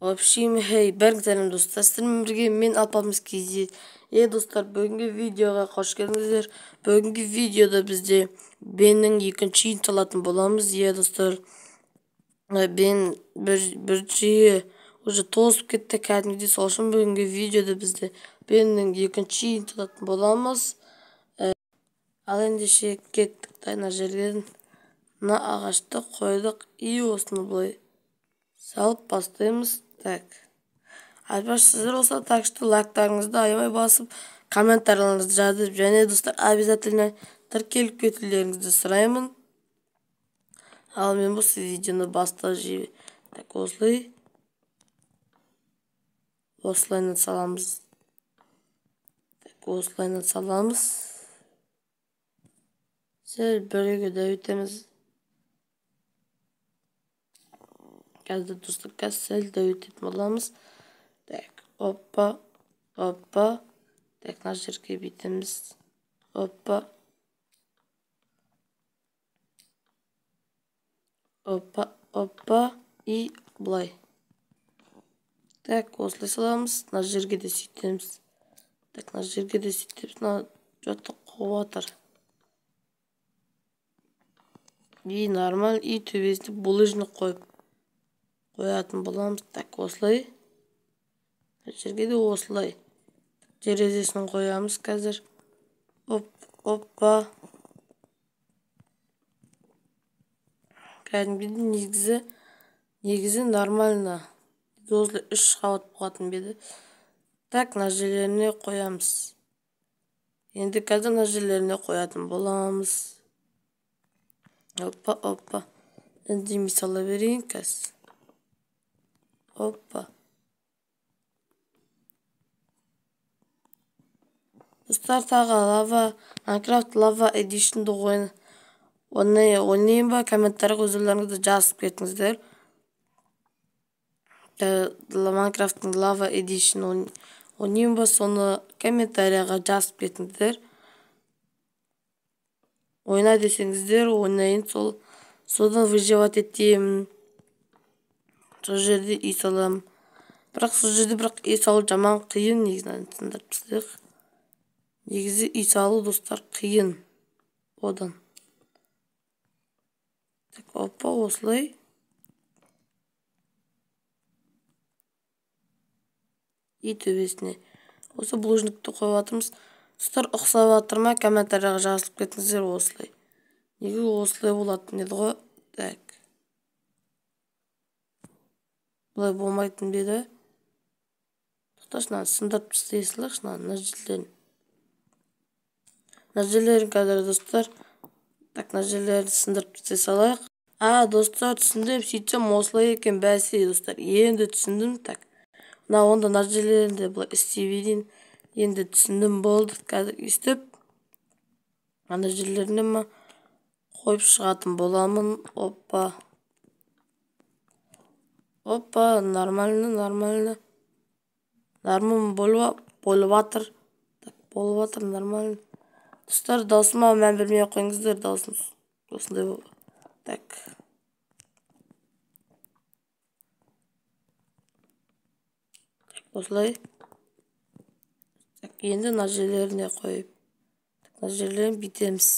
В общем, хей, бәріңізге сәлем, достар. Сіздермен бірге мен, Алпамыс KZ. Достар, бүгінгі видеоға қош келдіңіздер. Бүгінгі видеода бізде Беннің екінші үйін салатын боламыз. Достар, Бен бірінші үйі уже тозып кетті кәдімгідей. Сол үшін бүгінгі видеода бізде Беннің екінші үйін салатын боламыз. Ал ендеше кеттік. Мына жерден мына ағашты қойдық. И осыны былай салып бастаймыз. Так. Айтпақшы, сіздер болса, так что лайктарыңызды аямай басып, комментарийлеріңізді жазып, және, достар, обязательно тіркеліп кетулеріңізді сұраймын. Ал мен бұл видеоны бастап жіберейін. Так, осылай. Осылайынан саламыз. Так, осылайынан саламыз. Сәл біреуге дәуітеміз. Қазір, достар, қазір сәл дәуітетін боламыз. Так, опа, опа. Так, мына жерге бүйтеміз. Опа. Опа, опа. И былай. Так, осылай саламыз. Мына жерге де сөйтеміз. Так, мына жерге де сөйтеміз. Мына жотық қуып жатыр. И нормаль, и төбесіне булыжник қойып қоятын боламыз. Так, осылай. Мына жерге де осылай. Терезесін қоямыз қазір. Оп, опа. Кәдімгідей негізі нормально. Осылай 3 қабат болатын ба еді. Так, мына жерлеріне қоямыз. Енді қазір мына жерлеріне қоятын боламыз. Опа, опа. Үндемей сала берейін қазір. Опа. Достар, тағы лава, Minecraft Lava Edition'ды ойнайын ба? Комментарийға өздеріңізді жазып кетіңіздер. Minecraft'ың Lava Edition ойнайын ба, соны комментарийға жазып кетіңіздер. Ойна десеңіздер, ойнайын, содан выживать етемін. Сол жерде үй саламын. Бірақ сол жерде үй салу жаман қиын, негізі сындырып тастайық. Негізі үй салу, достар, қиын одан. Так, опа, осылай. И төбесіне осы булыжникті қойып жатырмыз. Достар, ұқсап жатыр ма? Комментарияға жазылып кетіңіздер осылай. Неге осылай болатын еді ғой? Так. Бұлай болмайтын ба еді? Тоқташы, мынаны сындырып тастай салайықшы, мына жерлерін. Мына жерлерін қазір, достар. Так, мына жерлерін сындырып тастай салайық. А, достар, түсіндім, сөйтсем осылай екен, бәсе, достар. Енді түсіндім, так. Мына онда мына жерлерін де былай істей берейін. Енді түсіндім, болды. Қазір өйстіп ана жерлеріне ма қойып шығатын боламын. Опа. Опа, нормально, нормально. Нормально болып жатыр. Так, болып жатыр, нормально. Достар, даусыма мән бермей ақ қойыңыздар, даусым осындай болып. Так. Так, осылай. Так, енді мына жерлеріне қойып, мына жерлерін бүйтеміз.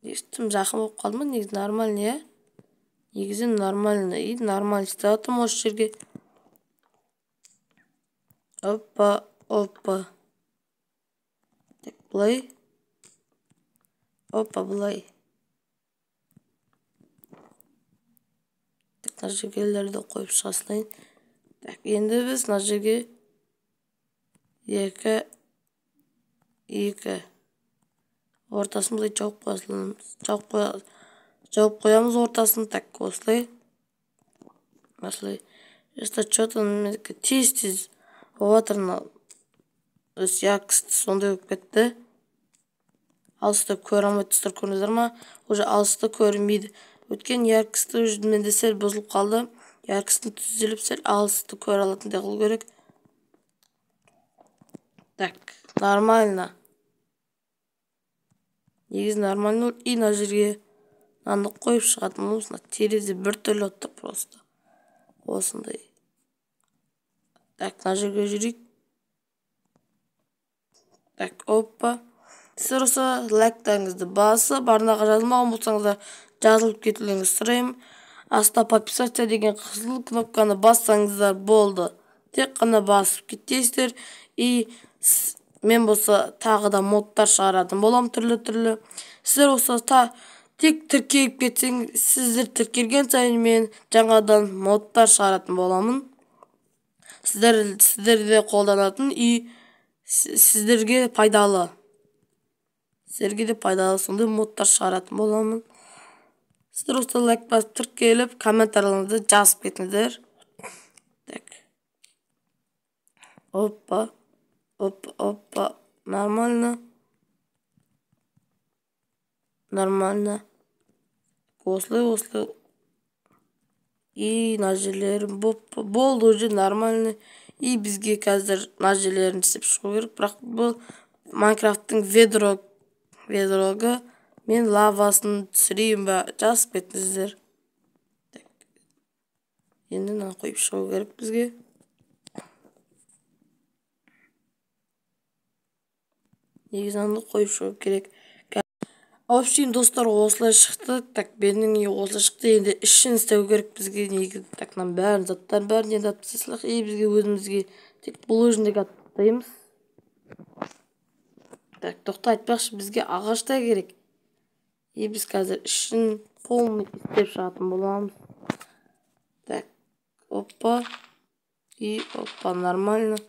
Негізі тым жақын болып қалды ма? Негізі нормально, иә? Негізі нормально. И нормально істеп жатырмын осы жерге. Опа, опа. Так, былай. Опа, былай. Так, мына жерлерді қойып шыға салайын. Так, енді біз мына жерге 2, 2. Ортасын былай жауып қоя саламыз. Жауып қоямыз ортасын. Так, осылай. Осылай. Просто чё-то менікі тез-тез болып жатыр мынау. Өз якісті сондай болып кетті. Алысты көре алмайды, достар, көрдіңіздер ма? Уже алысты көрінбейді. Өткен яркісті уже менде сәл бұзылып қалды. Яркісін түзеліп сәл алысты көре алатындай қылу керек. Так, нормально. Негізі нормально. И мына жерге мынаны қойып шығатын боламыз. Мына терезе біртүрлі отты просто. Осындай. Так, мына жерге жүрейік. Так, опа. Сіздер осы лайктарыңызды басып, арнаға жазылмаған болсаңыздар, жазылып кетулеріңізді сұраймын. Астына подписаться деген қызыл кнопканы бассаңыздар болды. Тек қана басып кетесіздер. И мен болса тағы да модтар шығаратын боламын түрлі-түрлі. Сіздер осы тек тіркеліп кетсең, сіздер тіркелген сайын мен жаңадан модтар шығаратын боламын. Сіздер де қолданатын и сіздерге пайдалы. Сіздерге де пайдалы сондай модтар шығаратын боламын. Сіздер осы лайк басып тіркеліп, комментарийлеріңізді жазып кетіңіздер. Так. Опа. Опа, опа. Нормально. Нормально. Осылай, осылай. И мына жерлерім болды уже нормально. И бізге қазір мына жерлерін істеп шығу керек. Бірақ бұл Майнкрафттың ведрогы мен лавасын түсірейін ба, жазып кетіңіздер. Так. Енді мынаны қойып шығу керек бізге. Негізі мынаны қойып шығу керек. В общем, достар, осылай шықты. Так, менің үй осылай шықты. Енді ішін істеу керек бізге негізі. Так, мынаның бәрін, заттардың бәрін енді алып тастай салайық. И бізге өзімізге тек булыжник аттаймыз. Так, тоқта, айтпақшы, бізге ағаш та керек. И біз қазір ішін полный істеп шығатын боламыз. Так, опа. И опа, нормально.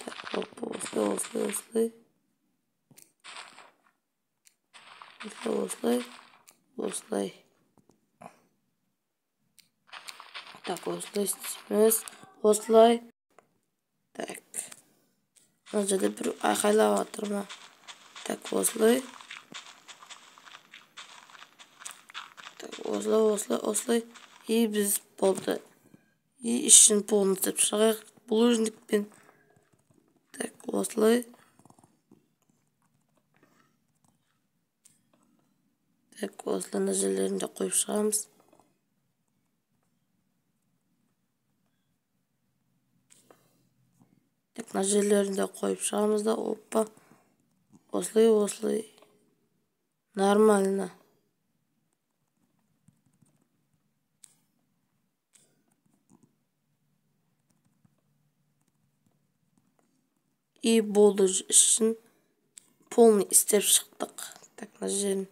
Так, опа, осылай, осылай, осылай. Осылай, осылай. Так, осылай істейміз. Осылай. Так. Мына жерде бір айқайлап жатыр ма? Так, осылай. Так, осылай, осылай, осылай. И біз болды. И ішін полный істеп шығайық булыжникпен. Так, осылай. Так, осылай мына жерлерін де қойып шығамыз. Так, мына жерлерін де қойып шығамыз да, опа. Осылай, осылай. Нормально. И болды, ішін полный істеп шықтық. Так, мына жерін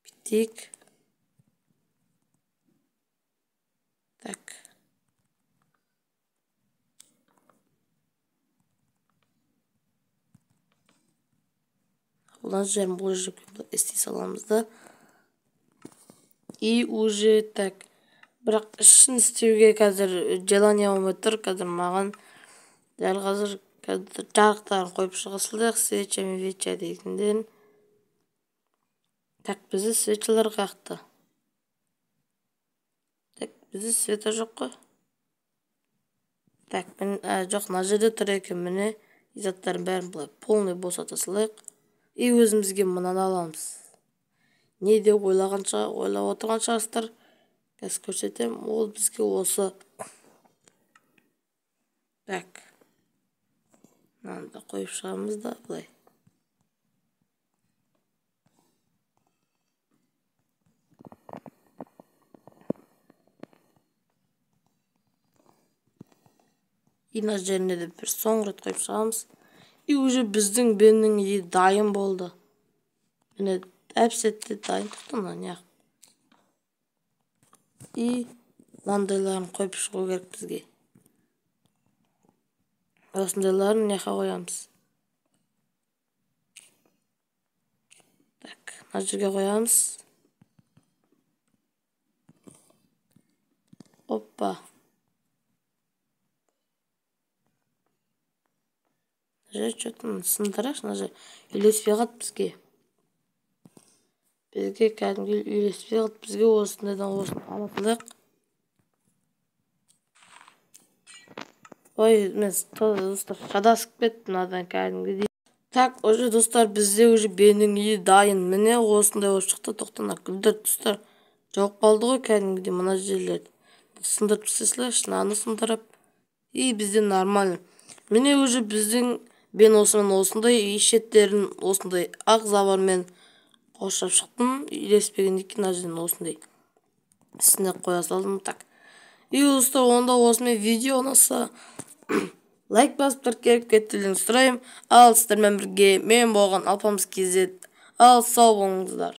бітейік. Так. Бұдан жерін бұл жерге істей саламыз да. И уже так. Бірақ ішін істеуге қазір желание болмай тұр. Қазір маған дәл қазір жарықтарын қойып шыға салайық. Свеча мен веча дегендерін. Так, бізде свечалар қаяқта? Так, бізде света жоқ қой. Так, мен, жоқ, мына жерде тұр екен, міне. Заттардың бәрін былай полный босата салайық. И өзімізге мынаны аламыз. Не деп ойлап отырған шығарсыздар. Қазір көрсетемін. Ол бізге осы. Так. Мынаны да қойып шығамыз да былай. И мына жеріне де бір соңғы рет қойып шығамыз. И уже біздің Беннің үйі дайын болды. Міне әп-сәтте дайын. Тоқта, мына неғып. И мынандайларын қойып шығу керек бізге. Осындайларын мына қоямыз. Так, мына жерге қоямыз. Опа. Что-то сындырайықшы, мына жер үйлеспей қалды бізге. Бізге кәдімгі үйлеспей қалды, бізге осындайдан осыны ала салайық. Ой, мен достар шатасып кеттім мынадан кәдімгідей. Так, уже достар, бізде уже Беннің үйі дайын. Міне осындай болып шықты. Тоқта, мына гүлдер достар жауып қалды ғой кәдімгідей мына жерлерді. Сындырып тастай салайықшы мынаны, сындырып. И бізде нормально. Міне, уже біздің Бен осымен осындай, и шеттерін осындай ақ забормен қоршап шықтым. Үйлеспегеннен кейін мына жерден осындай үстіне қоя салдым. Так, и достар, онда осымен видео ұнаса, лайк басып, тіркеліп кетулеріңізді сұраймын. Ал сіздермен бірге мен болған Алпамыс KZ. Ал сау болыңыздар.